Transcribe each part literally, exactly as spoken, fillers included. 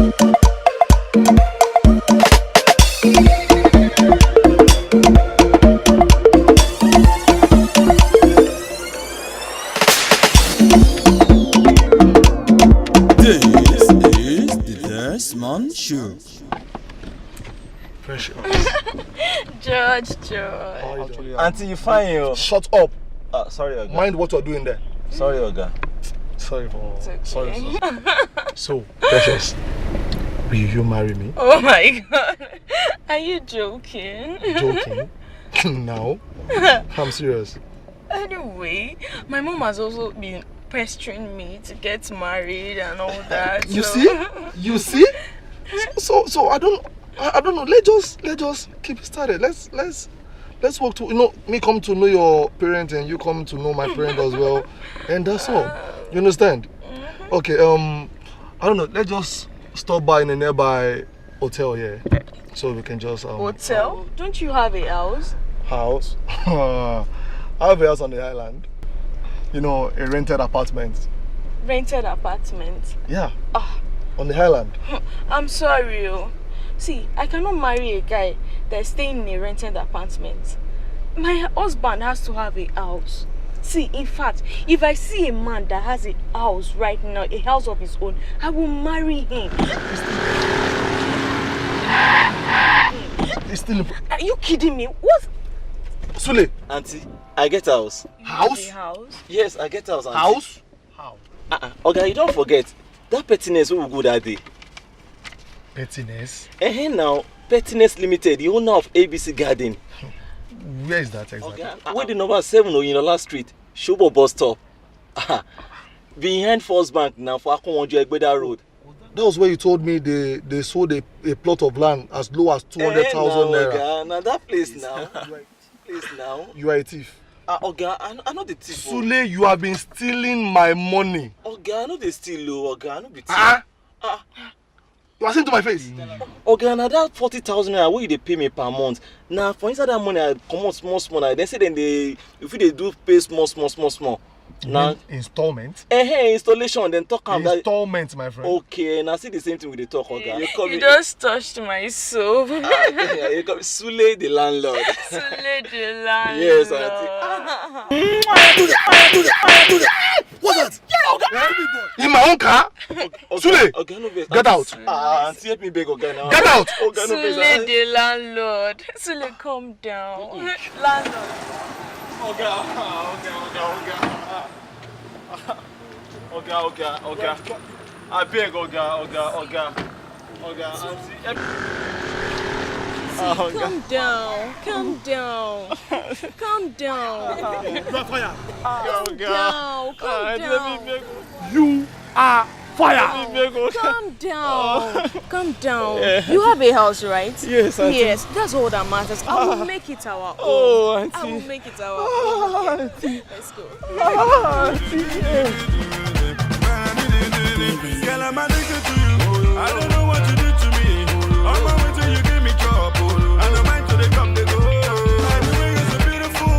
This is the Desmond Show. Precious. George, George. Auntie, you fine, yo. Shut up. Ah, sorry, Oga. Mind what you're doing there. Sorry, Oga. Sorry for. It's okay. Sorry, sorry. So, Precious, will you marry me? Oh my God. Are you joking? Joking? No. I'm serious. Anyway, my mom has also been pestering me to get married and all that. You so. See? You see? So, so, so I don't, I, I don't know. Let's just, let's just keep it started. Let's, let's, let's work to, you know, me come to know your parents and you come to know my parents as well, and that's all. You understand? Mm-hmm. Okay. Um, I don't know. Let's just stop by in a nearby hotel here, so we can just um, hotel. Don't you have a house? House? I have a house on the island. You know, a rented apartment. Rented apartment? Yeah. Ah. On the island. I'm sorry, oh. See, I cannot marry a guy that's staying in a rented apartment. My husband has to have a house. See, in fact, if I see a man that has a house right now, a house of his own, I will marry him. It's still. Are you kidding me? What? Sule. Auntie, I get house. House? House? Yes, I get house. Auntie. House? How? Uh-uh. Okay, you don't forget that pettiness who go that day. Pettiness? Eh, now, Pettiness Limited, the owner of A B C Garden. Where is that exactly? Okay, uh, with the number seven Oyinlola Street, Shobo bus stop. Behind First Bank now for Akonwonjo Egbeda Road. That was where you told me they, they sold a, a plot of land as low as two hundred thousand naira. Eh, now, Oga, now that place now. Please now. You are a thief. Ah, Oga, I, I know the thief. Sule, you have been stealing my money. Oga, I know they steal, oh, Oga, I know be thief. Ah, ah. You are saying to my face. Oga, now that forty thousand naira wey you dey pay me per month. Now for inside that money, I comot small small. Now then say then they if you dey do pay small small small small. Now installment. Eh, eh, installation. Then talk am that installment, my friend. Okay, now see the same thing with the talk, Oga. You just touched my soul. Ah, you come Sule the landlord. Sule the landlord. Yes, auntie. Ah. What's that? In my own car? Sule, get out. Ah, auntie, help me beg Oga now. Get out. Oga, no vex. Sule the landlord. Sule, calm down. Landlord. Oga, Oga, Oga, Oga. Oga, Oga, Oga. Abeg, Oga, Oga, Oga. Oga, auntie, help. See, calm down, calm down, calm down. You are fire. Calm down, calm down. You are fire. Calm down, calm down. You have a house, right? Yes, I do. Yes, that's all that matters. I will make it our own. Oh, auntie. I will make it our own. Let's go. Girl, I'm addicted to you. I don't know what you did to me. All my way till you give me trouble. And I'm mind to the come, they go. Everywhere you're so beautiful.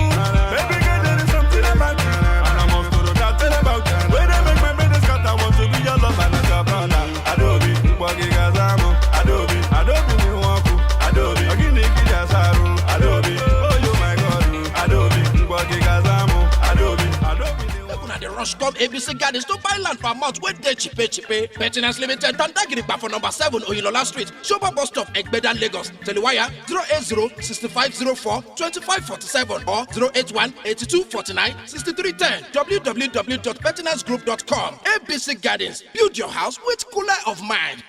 Every girl, there is something about you. And I must go to that thing about you. Where they make my brain scatter, want to be your love and not your brother. Adobe, Mbogi Gazamu. Adobe, Adobe, Niwaku. Adobe, Ogini Kijasaru. Adobe, oh, you my God. Adobe, Mbogi Gazamu. Adobe, Adobe, Niwaku. Make una dey rush come A B C Gardens to buy land for amount wey dey cheape cheape. Pettiness Limited don dey gidigba for number seven Oyinlola Street, Shobo bus stop, Egbeda, Lagos. Telewire zero eight zero six five zero four twenty five forty seven or zero eight one eight two forty nine sixty three ten. W W W dot pettiness group dot com. A B C Gardens, build your house with cooler of mind.